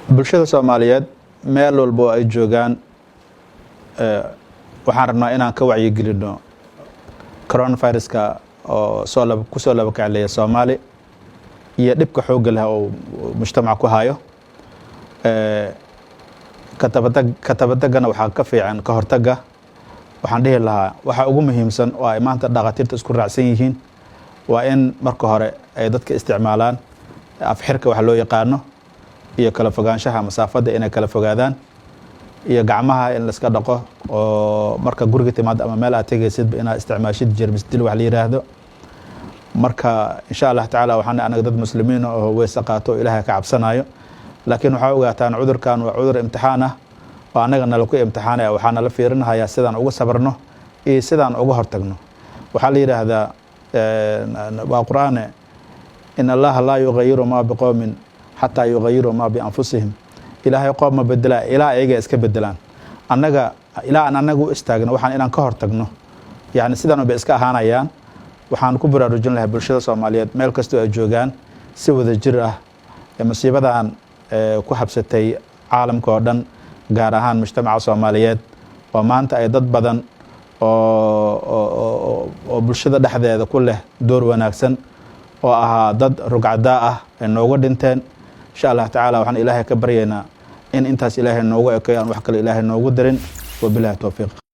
Bulshada Soomaaliyeed meel walba oo ay joogaan, waxaan rabnaa inaan ka wacyigelino coronaviruska oo soo kusoo labakacleeya Soomaali iyo dhibka xoogga leh oo mujtamaca ku hayo. Ka tabatagana waxaa ka fiican ka hortagga. Waxaan dhihi lahaa, waxa ugu muhiimsan oo ay maanta dhakhaatiirta isku raacsan yihiin waa in marka hore ay dadka isticmaalaan afxirka waxa loo yaqaano iyo kala fogaanshaha, masaafadda inay kala fogaadaan, iyo gacmaha in laiska dhaqo, oo marka guriga timaado ama meel aad tegaysidba inaad isticmaashid jermis dil wax la yiraahdo. Marka insha Allah tacaala, waxaan anaga dad Muslimiin oo weyse qaato oo Ilaahay ka cabsanayo, laakiin waxaa ogaataan cudurkan waa cudur imtixaan ah oo annaga nala ku imtixaanaya. Waxaa nala fiirinahayaa sidaan uga sabarno iyo sidaan uga hortagno. Waxaa la yidhaahdaa, waa Qur-aane, "إن الله لا يغير ما بقوم حتى يغيروا ما بأنفسهم." Ilaahay qoom ma bedelaa ilaa ayaga iska bedelaan. Annaga ilaa aan annaga u istaagno waxaan inaan ka hortagno, yani sidan bay iska ahaanayaan. Waxaan ku baraarujin lahay bulshada Soomaaliyeed meel kastoo ay joogaan, si wada jir ah musiibadan ku habsatay caalamka oo dhan, gaar ahaan mujtamaca Soomaaliyeed, oo maanta ay dad badan oo bulshada dhexdeeda ku leh door wanaagsan oo ahaa dad rugcadaa ah ay nooga dhinteen. Insha Allah tacaala, waxaan Ilaahay ka baryaynaa in intaas Ilaahay noogu ekeyo, aan wax kale Ilaahay noogu darin. Wabilahi towfiiq.